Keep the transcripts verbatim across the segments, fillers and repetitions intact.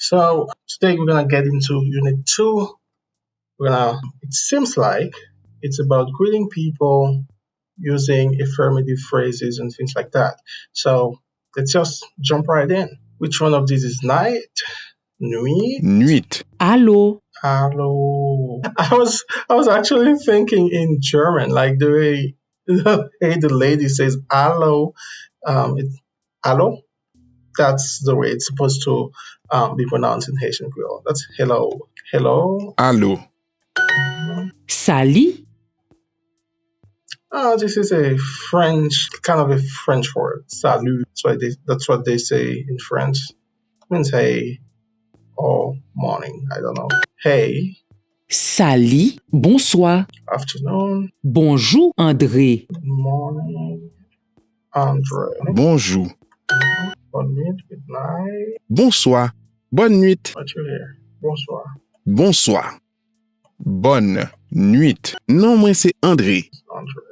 So today we're gonna get into unit two. We're gonna, it seems like it's about greeting people using affirmative phrases and things like that. So let's just jump right in. Which one of these is night? Nuit. Nuit. Alo. Alo. I was I was actually thinking in German, like the way hey, the lady says alo. Um, it's alo. That's the way it's supposed to um, be pronounced in Haitian Creole. That's hello. Hello. Alo. Sali. Uh, this is a French, kind of a French word. Salut. That's what they, that's what they say in French. It means hey or morning. I don't know. Hey. Sali. Bonswa. Afternoon. Bonjou, Andre. Morning. Andre. Bonjou. Bonne nuit. Good night. Bonswa. Bòn nwit. What you hear? Bonsoir. Bonswa. Bòn nwit. Non mwen se Andre. Andre.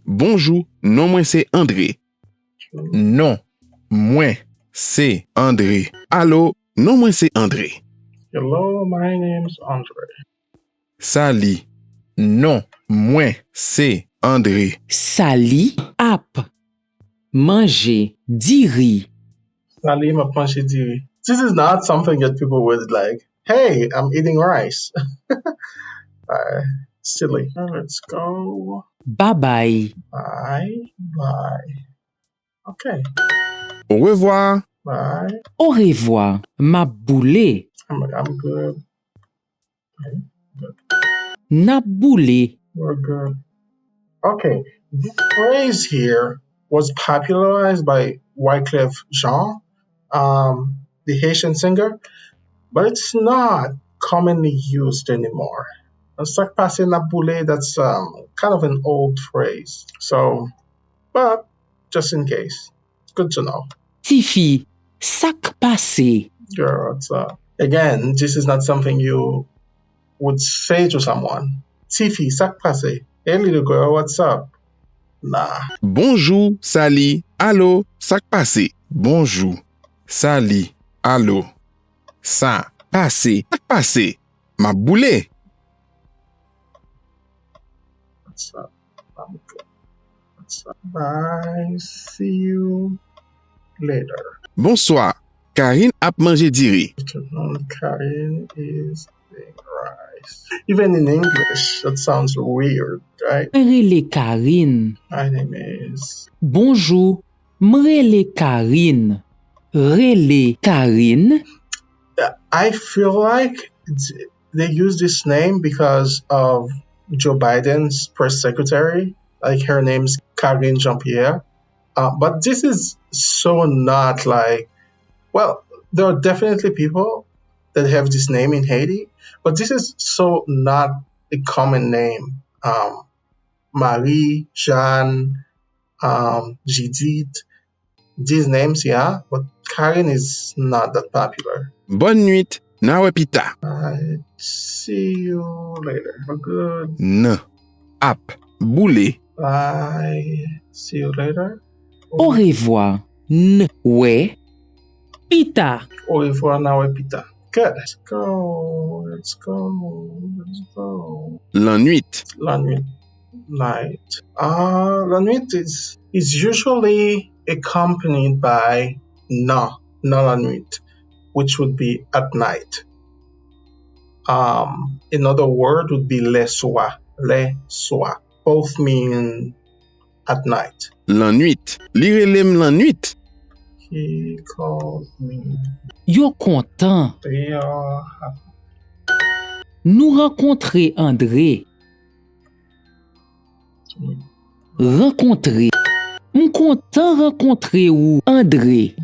Bonjou. Non mwen se Andre. Non mwen se Andre. Alo. Non mwen se Andre. Hello, my name's Andre. Sali. Non mwen se Andre. Sali ap manje diri. Sali, m ap manje diri. This is not something that people would like. Hey, I'm eating rice. uh, silly. Let's go. Babay. Bye. Bye. Okay. Orevwa. Bye. Orevwa. M ap boule. I'm, I'm good. N ap boule. We're good. Okay, this phrase here was popularized by Wyclef Jean, um, the Haitian singer, but it's not commonly used anymore. Sa k pase n ap boule, that's um, kind of an old phrase. So, but just in case, good to know. Tifi, sa k pase? Girl, what's up? Again, this is not something you would say to someone. Tifi, sa k pase? Hey, little girl, what's up? Nah. Bonjou, Sali, alo, sa k pase? Bonjou, Sali, alo, sa pase? Sa k pase? M ap boule. What's up? I'm good. What's up? Bye. See you later. Bonswa. Karine ap manje diri. Afternoon, Karine is eating rice. Even in English, that sounds weird, right? Mwen rele Karine. My name is. Bonjou. M rele Karine. Rele Karine. I feel like they use this name because of Joe Biden's press secretary. Like, her name's Karine Jean Pierre. Uh, but this is so not like, well, there are definitely people that have this name in Haiti, but this is so not a common name. Um, Marie, Jeanne, um, Judith, these names, yeah, but Karine is not that popular. Bòn nwit, n a wè pita. Alright, see you later. Good. N ap boule. Bye. See you later. Orevwa. N wè pita. Orevwa, n a wè pita. Good. Let's go. Let's go. Let's go. Lannwit. Lannwit. Night. Uh, lannwit is, is usually accompanied by nan, nan lannwit, which would be at night. Um, another word would be lèswa, lèswa. Both mean at night. Lannwit. Li rele m lannwit. He called me. Yo kontan. They are happy. Nou rankontre Andre. Rankontre. M kontan rankontre ou, Andre.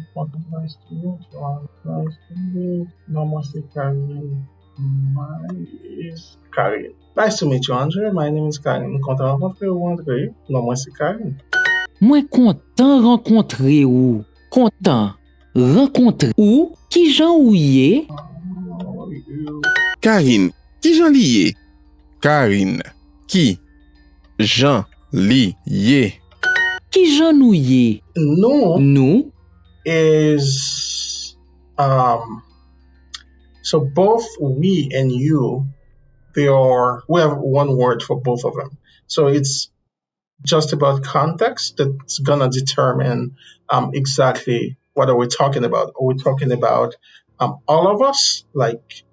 Nice to meet you. Nice to meet you. Non mwen se Karine. Mine is Karine. Nice to meet you, Andre. My name is Karine. M kontan rankontre ou, Andre. Non mwen se Karine. Mwen kontan rankontre ou. Kontan rankontre ou. Kijan ou ye? How are you? Karine. Kijan li ye? Karine. Ki jan li ye? Kijan nou ye? Nou Nou is um, So both we and you, they are, we have one word for both of them. So it's just about context that's gonna determine, um, exactly what are we talking about. Are we talking about, um, all of us, like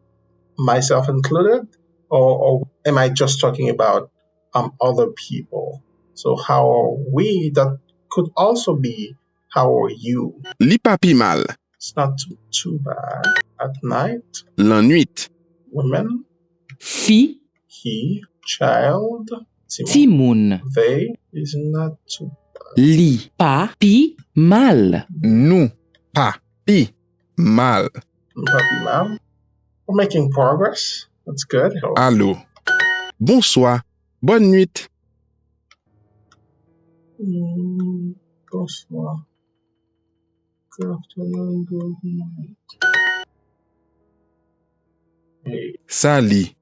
myself included, or, or am I just talking about, um, other people? So how are we? That could also be how are you? Li pa pi mal. It's not too, too bad. At night. Lannwit. Women. Fi. He. Child. Timoun. Timoun. They. Is not too bad. Li pa pi mal. Nou pa pi mal. Nou pa pi mal. We're making progress. That's good. Alo. Bonswa. Bòn nwit. Mm, bonswa. Good afternoon, good night. Hey. Sali.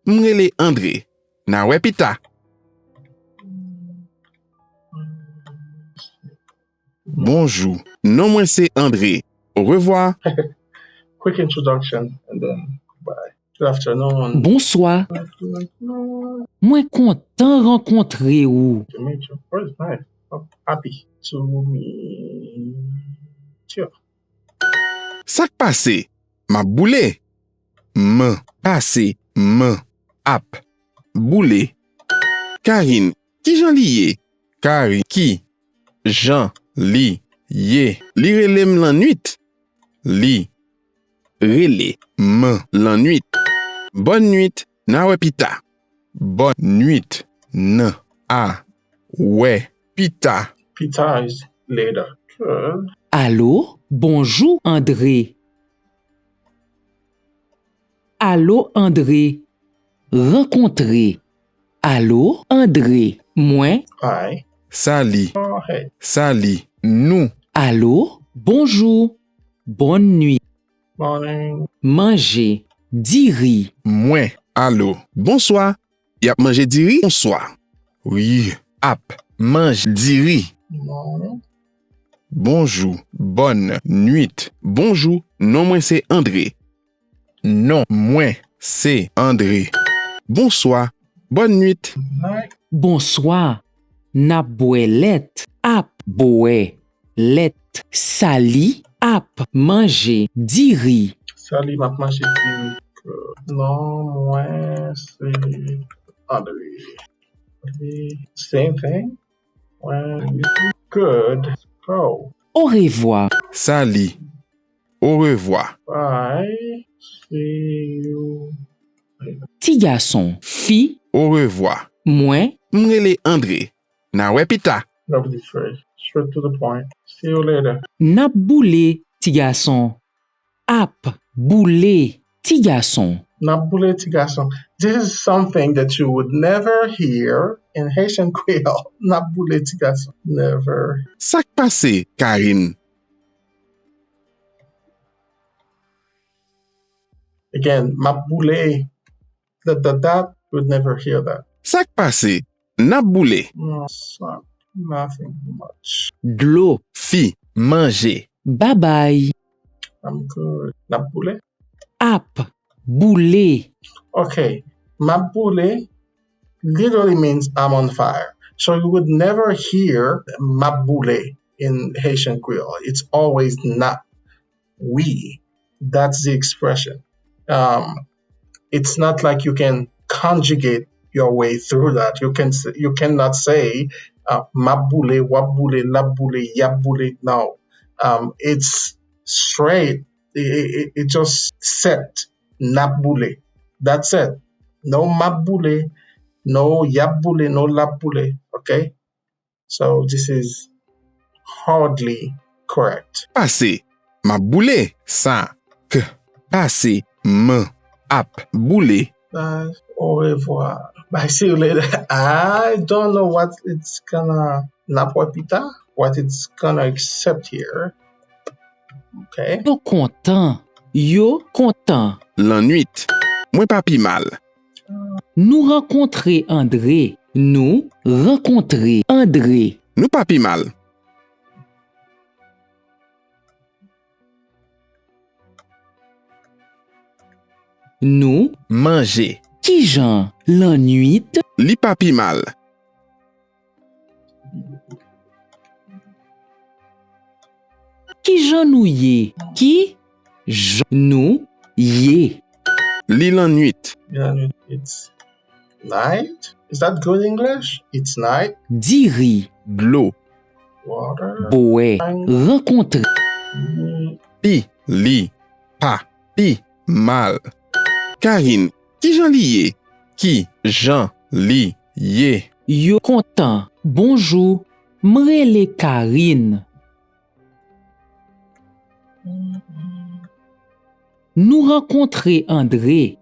M rele Andre. N a wè pita. Bonjou. Non mwen se Andre. Orevwa. Quick introduction and then goodbye. Good afternoon. Bonswa. Mwen kontan rankontre ou. To meet you. Well, it's nice. I'm happy to meet you. Sa k pase? M ap boule. M pase. M ap boule. Karine, kijan li ye? Karine, ki jan li ye? Li rele m lannwit. Li rele m lannwit. Bòn nwit, n a wè pita. Bòn nwit, n a wè pita. Pita is later. Good. Alo, bonjou, Andre. Alo, Andre. Rankontre. Alo, Andre. Mwen. Hi. Sali. Oh, hey. Sali. Nou. Alo, bonjou. Bòn nwit. Morning. Manje. Diri. Mwen. Alo. Bonswa. Y ap manje diri? Bonswa. Wi. Ap manje diri. Morning. Bonjou. Bòn nwit. Bonjou. Non mwen se Andre. Non mwen se Andre. Bonswa. Bòn nwit. Night. Bonswa. N ap bwè lèt. Ap bwè lèt. Sali ap manje diri. Sali, m ap manje diri. Non mwen se Andre. Same thing. When you good. Go. Orevwa. Sali. Orevwa. Bye. See you. Ti gason. Fi. Orevwa. Mwen. M rele Andre. N a wè pita. Lovely phrase. Straight to the point. See you later. N ap boule, ti gason. Ap boule, ti gason. N ap boule, ti gason. This is something that you would never hear in Haitian Creole. N ap boule, ti gason. Never. Sa k pase, Karine? Again, m ap boule. That, that, that, you would never hear that. Sa k pase? N ap boule. No, it's not nothing much. Dlo. Fi. Manje. Babay. I'm good. N ap boule? Ap boule. Okay. M ap boule literally means I'm on fire. So you would never hear m ap boule in Haitian Creole. It's always n ap. We. That's the expression. Um, it's not like you can conjugate your way through that. You can s- you cannot say uh, m ap boule, w ap boule, l ap boule, y ap boule. No, um, it's straight. It, it, it just set. N ap boule. That's it. No m ap boule, no y ap boule, no l ap boule. Okay. So this is hardly correct. Pase. M ap boule. Sa k pase. M ap boule. Bye. Au revoir. Bye. See you later. I don't know what it's gonna, n ap wè pita, what it's gonna accept here. Okay. Yo kontan. Yo kontan. Lannwit. Mwen pa pi mal. Nou rankontre Andre. Nou rankontre Andre. Nou pa pi mal. Nou manje. Kijan lannwit? Li pa pi mal. Kijan nou ye? Ki jan nou ye? Li lannwit. Lannwit, it's night. Is that good English? It's night. Diri. Dlo. Water. Bwè. Wine. Rankontre. Mm. Pi, li, pa, pi, mal. Karine, kijan li ye? Ki jan li ye? Yo kontan. Bonjou, m rele Karine. Nou rankontre Andre.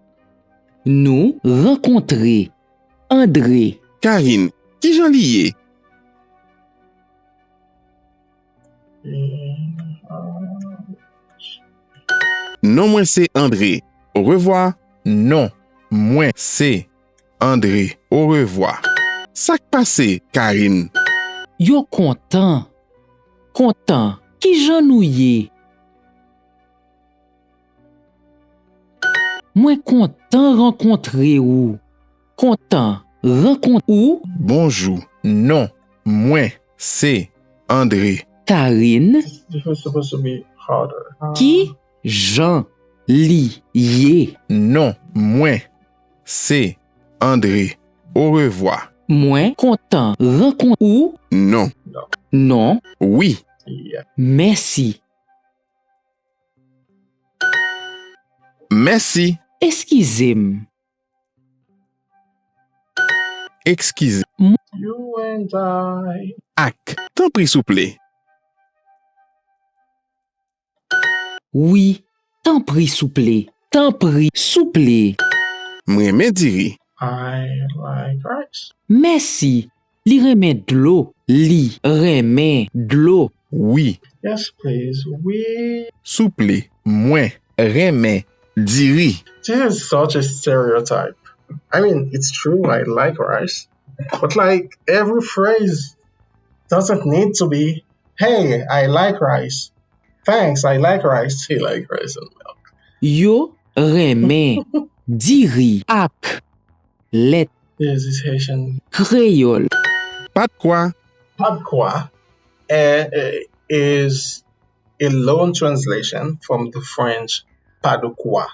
Nou rankontre Andre. Karine, kijan li ye? Non mwen se Andre. Orevwa. Non mwen se Andre. Orevwa. Sa k pase, Karine? Yo kontan. Kontan. Kijan nou ye? Mwen kontan rankontre ou. Kontan rankont ou. Bonjou. Non mwen se Andre. Karine. This was supposed to be harder. Ki jan li ye? Non mwen se Andre. Orevwa. Mwen kontan rankont ou. Non. Non. Wi. Yeah. Mèsi. Mèsi. Eskize m. Eskize. M. You and I. Ak. Tanpri, souple. Wi. Tanpri, souple. Tanpri, souple. M renmen diri. I like rice. Mèsi. Li renmen dlo. Li renmen dlo. Wi. Yes, please. Wi. Souple, mwen renmen diri. This is such a stereotype. I mean, it's true, I like rice. But, like, every phrase doesn't need to be, "Hey, I like rice." "Thanks, I like rice." He like rice and milk. Yo renmen diri ak lèt. This is Haitian. Kreyòl. Padkwa. Padkwa, eh, eh, is a loan translation from the French padokwa.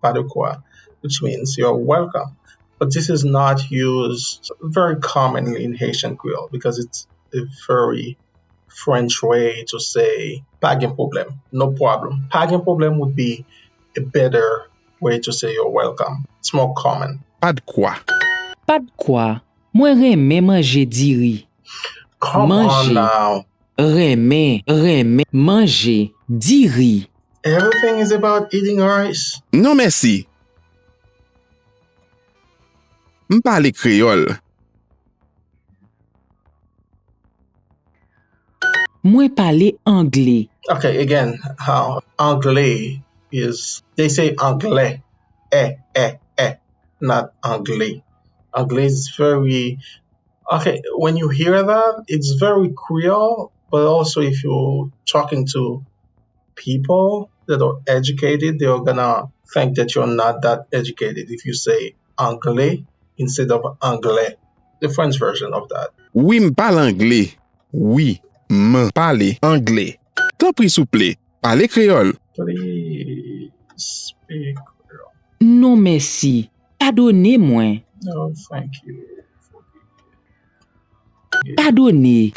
Padokwa, which means "you're welcome." But this is not used very commonly in Haitian Creole because it's a very French way to say "pa gen pwoblèm," "no problem." "Pa gen pwoblèm" would be a better way to say "you're welcome." It's more common. Padkwa. Padkwa. Mwen renmen manje diri. Come on now. Renmen, renmen manje diri. Everything is about eating rice. Non mèsi. M pale kreyòl. Mwen pale angle. Okay, again, how angle is, they say anglè, eh, eh, eh, not angle. Angle is very, okay, when you hear that, it's very Creole, but also if you're talking to people that are educated, they're gonna think that you're not that educated if you say anglais instead of anglais, the French version of that. Wi, m pale angle. Wi, m pale angle. Tanpri, souple, pale kreyòl. Please speak Creole. Non, mèsi. Padone mwen. No, thank you. Padone.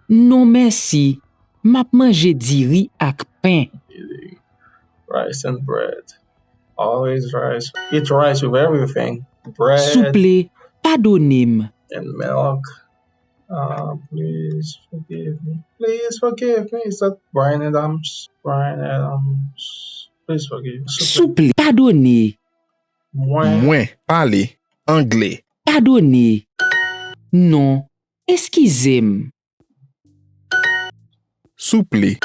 Non, mèsi. M ap manje diri ak pen. Eating rice and bread. Always rice. Eat rice with everything. Bread. Souple, padone m. And milk. Uh, please forgive me. Please forgive me. Is that Bryan Adams? Bryan Adams. Please forgive me. Souple. Souple, padone. Mwen. Mwen pale angle. Padone. Non, eskize m. Souple.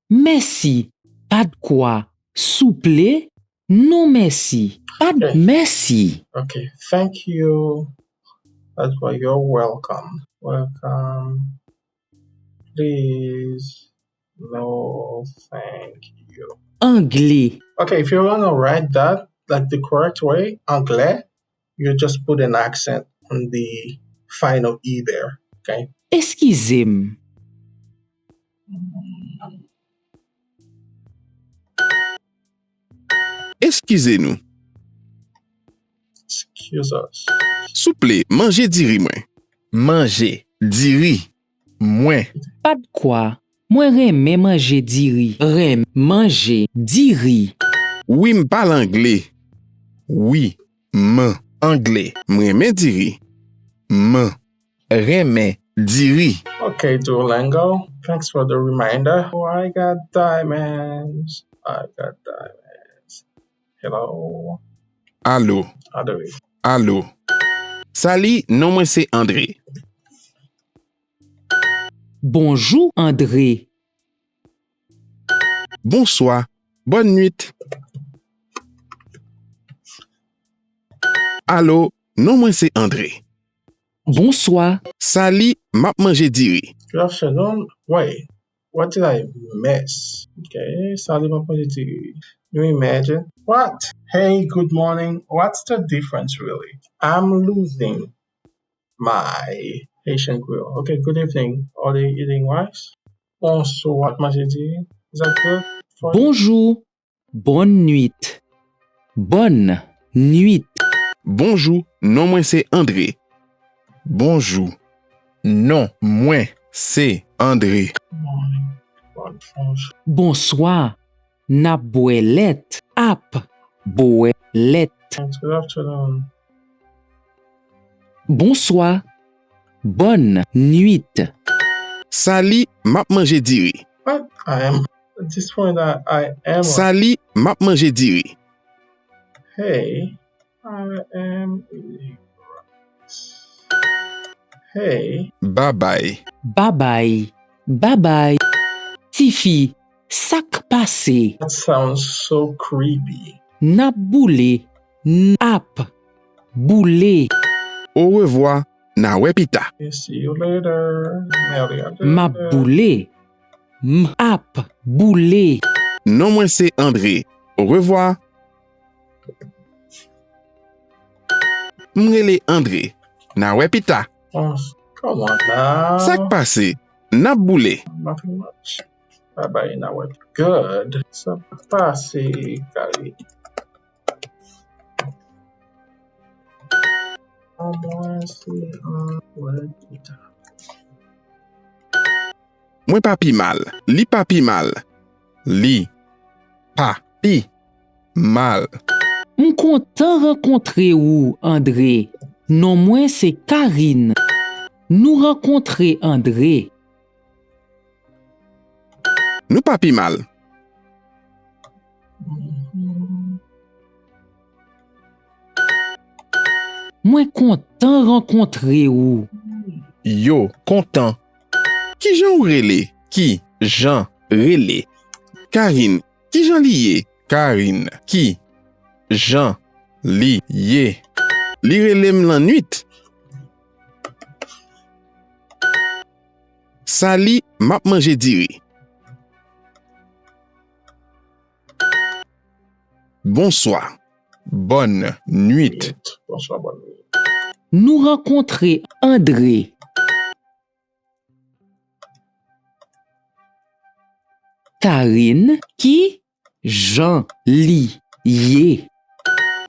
Mèsi. Padkwa. Souple. Non, mèsi. Pad-, okay. Mèsi. Okay, thank you. Padkwa, you're welcome. Welcome. Please. No, thank you. Angle. Okay, if you wanna write that, like the correct way, anglè, you just put an accent on the final E there, okay? Eskize m. Eskize nou. Excuse us. Souple, manje diri mwen. Manje diri mwen. Padkwa, mwen renmen manje diri. Renmen manje diri. Wi, m pale angle. Wi, m angle. M renmen diri. M renmen diri. Okay, Duolingo, thanks for the reminder. Oh, I got diamonds. I got diamonds. Hello. Alo. Andre. Alo. Sali, non mwen se Andre. Bonjou, Andre. Bonswa. Bòn nwit. Alo, non mwen se Andre. Bonswa. Sali, m ap manje diri. Good afternoon. Wait, what did I miss? Okay, Sali, m ap manje diri. You imagine? What? Hey, good morning. What's the difference really? I'm losing my Haitian Creole. Okay, good evening. Are they eating rice? Bonswa, w ap manje diri? Is that good for you? Bonjou. Bòn nwit. Bòn nwit. Bonjou, non mwen se Andre. Bonjou, non mwen se Andre. Morning. Bon, bonjou. Bonswa. N ap bwè lèt. Ap bwè lèt. Good afternoon. Bonswa. Bòn nwit. Sali, m ap manje diri. What? I am. At this point, I, I am. Sali, m ap manje diri. Hey, I am eating rice. Hey. Babay. Babay. Babay. Tifi, sa k pase? That sounds so creepy. N ap boule. N ap boule. Orevwa, n a wè pita. See you later. M ap boule. M ap boule. Non mwen se Andre. Orevwa. M rele Andre. N a wè pita. Oh, come on now. Sa k pase? N ap boule. Nothing much. Bye bye, n a wè. Good. Sa k pase, Kari? An mwen se an wè pita. Mwen pa pi mal. Li pa pi mal. Li pa pi mal. M kontan rankontre ou, Andre. Non mwen se Karine. Nou rankontre Andre. Nou pa pi mal. Mwen kontan rankontre ou. Yo kontan. Kijan ou rele? Kijan rele? Karine, kijan li ye? Karine, kijan li ye? Li rele m lannwit. Sali, m ap manje diri. Bonswa. Bòn nwit. Bonswa, bòn nwit. Nou rankontre Andre. Karine, kijan li ye?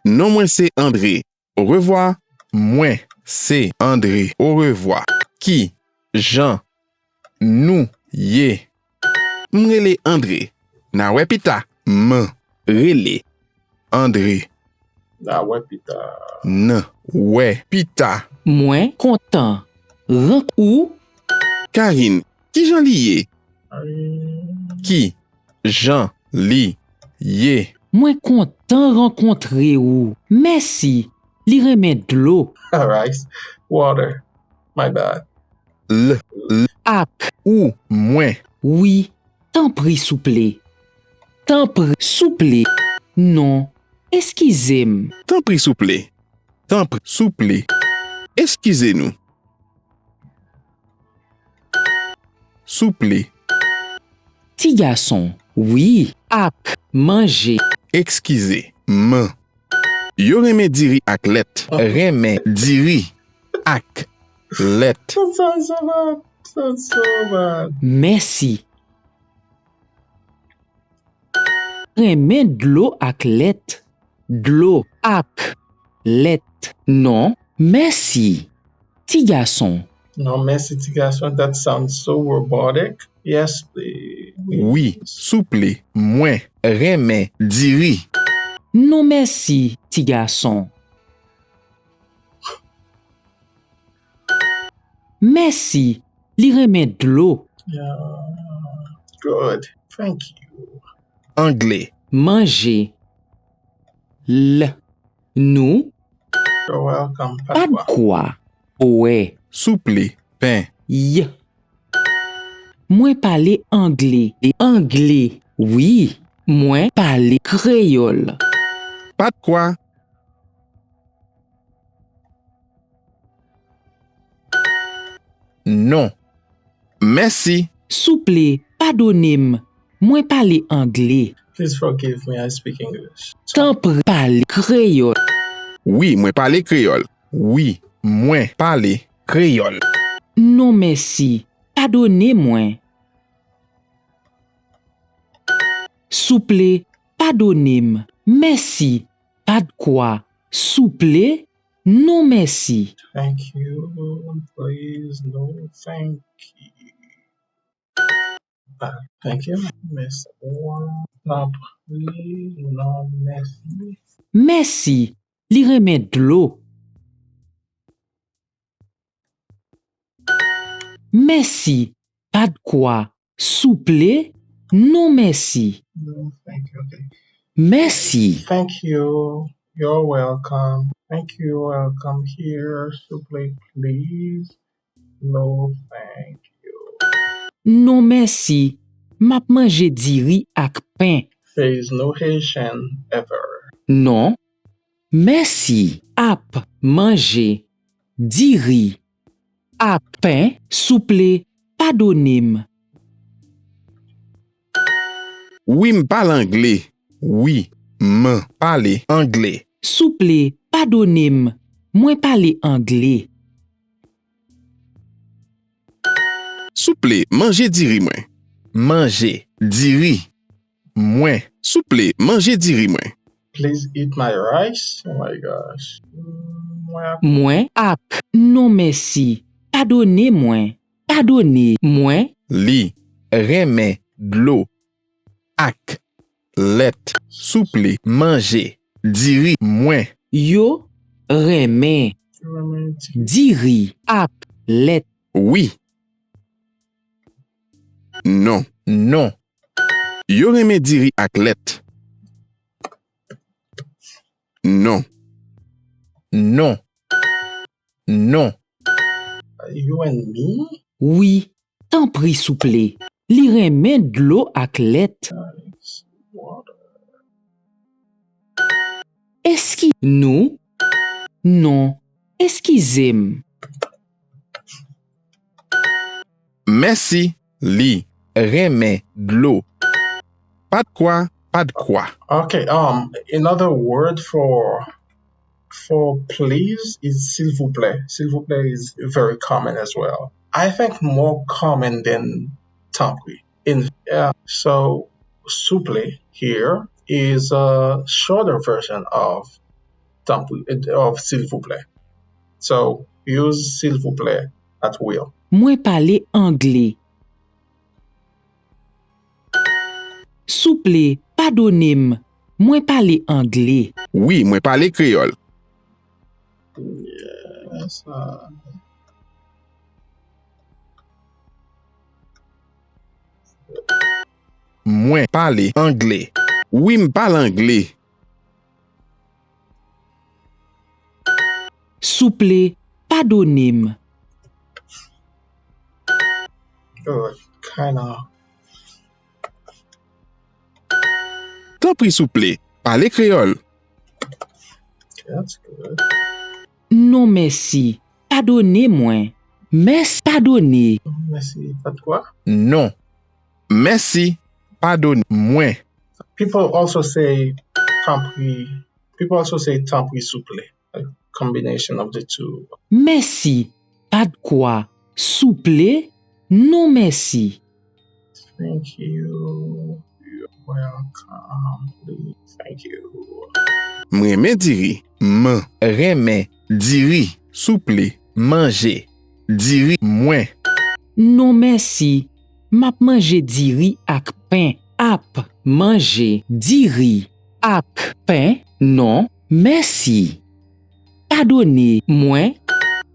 Non mwen se Andre. Orevwa. Mwen se Andre. Orevwa. Kijan nou ye? M rele Andre. N a wè pita. M rele Andre. N a wè pita. N wè pita. Mwen kontan rank ou. Karine, kijan li ye? Karine. Kijan li ye? Mwen kontan rankontre ou. Mèsi. Li renmen dlo. Rice. Water. My bad. L, l, ak ou, mwen. Wi, tanpri, souple. Tanpri, souple. Non, eskize m. Tanpri, souple. Tanpri, souple. Eskize nou. Souple. Ti gason, wi, ak manje. Eskize m. Yo renmen diri ak lèt. Renmen diri ak lèt. That sounds so bad. Sounds so bad. Mèsi. Renmen dlo ak lèt. Dlo ak lèt. Non, mèsi. Ti gason. Non, mèsi ti gason. That sounds so robotic. Yes, please. Wi, souple, mwen renmen diri. Non, mèsi, ti gason. Mèsi, li renmen dlo. Yeah. Good. Thank you. Angle. Manje. L. Nou. You're welcome. Pa d kwa. Wè. Souple, pen. Y. Mwen pale angle. Angle. Wi. Mwen pale kreyòl. Pa d kwa. Non. Mèsi. Souple, padone m. Mwen pale angle. Please forgive me, I speak English. Tanpri, pale kreyòl. Wi, mwen pale kreyòl. Wi, mwen pale kreyòl. Non, mèsi. Padone mwen. Souple, padone m. Mèsi. Pa d kwa. Souple, non, mèsi. Thank you. Please, no, thank you. Ah, thank you. Mèsi. Tanpri, non, mèsi. Mèsi. Li renmen dlo. Mèsi. Pa d kwa. Souple, non, mèsi. No, thank you. Okay. Mèsi. Thank you. You're welcome. Thank you. Welcome here. Souple, please. No, thank you. Non, mèsi. M ap manje diri ak pen. There is no Haitian ever. Non, mèsi. Ap manje diri ak pen. Souple, padone m. Wi, m pale angle. Wi, m pale angle. Souple, padone m. Mwen pale angle. Souple, manje diri mwen. Manje diri mwen. Souple, manje diri mwen. Please eat my rice. Oh my gosh. Mm, mwen ap Mwen ap. Non, mèsi. Padone mwen. Padone mwen. Li renmen dlo ak lèt. Souple, manje diri mwen. Yo renmen renmen ti diri ak lèt. Wi. Non. Non. Yo renmen diri ak lèt. Non. Non. Non. You and me? Wi, tanpri, souple. Li renmen dlo ak lèt. Water. Eski nou? Non, eskize m. Mèsi. Li renmen dlo. Pa d kwa, pa d kwa. Okay, um, another word for for please is silvouplè. Silvouplè is very common as well. I think more common than tanpri. In yeah, so souple here is a shorter version of tanpri of silvouplè. So use silvouplè at will. Mwen pale angle. Souple, padone m. Mwen pale angle. Wi, mwen pale kreyòl. Yes, uh, Mwen pale angle. Wi, m pale angle. Souple, padone m. Good. Kinda. Tanpri, souple, pale kreyòl. That's good. Non, mèsi. Padone mwen. Mèsi, padone. Mèsi, pa d kwa. Non. Mèsi, padone mwen. People also say tanpri People also say tanpri, souple. A combination of the two. Mèsi, padkwa, souple, non mèsi. Thank you. You're welcome. Please. Thank you. M renmen diri. M renmen diri. Souple, manje diri mwen. Non mèsi, m ap manje diri ak pen. Ap manje diri ak pen, non mèsi. Padone mwen,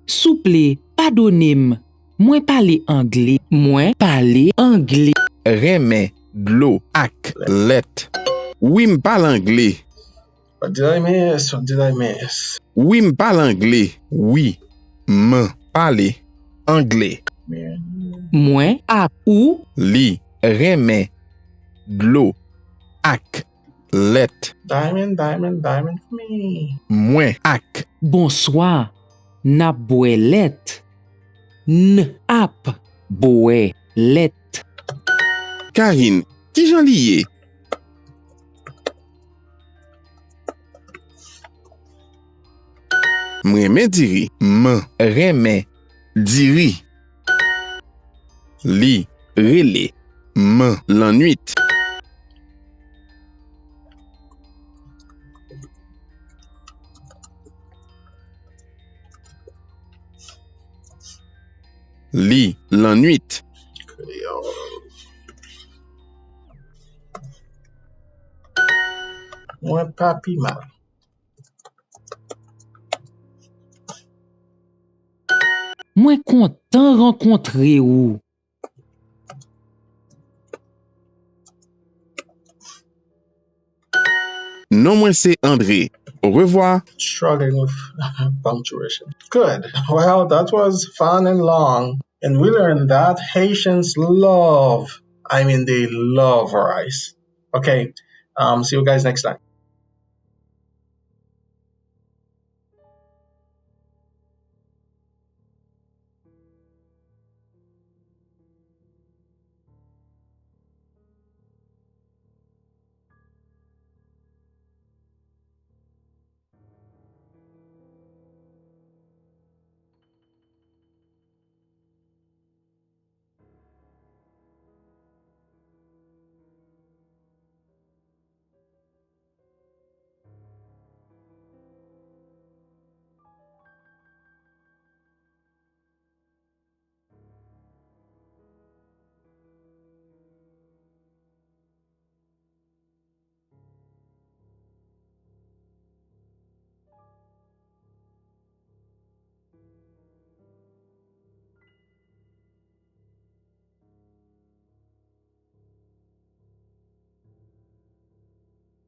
souple, padone m. Mwen pale angle. Mwen pale angle. Renmen dlo ak lèt. Wi, m pale angle. What did I miss? What did I miss? Wi, m pale angle. Wi, m pale angle. Mwen ak ou. Li renmen dlo ak lèt. Diamond, diamond, diamond for me. Mwen ak. Bonswa, n ap bwè lèt. N ap bwè lèt. Karine, kijan li ye? M renmen diri. M renmen diri. Li rele m lannwit. Li lannwit. Mwen pa pi mal. Mwen kontan rankontre ou. Non mwen se Andre. Orevwa. Struggling with punctuation. Good. Well, that was fun and long. And we learned that Haitians love, I mean, they love rice. Okay. Um, see you guys next time.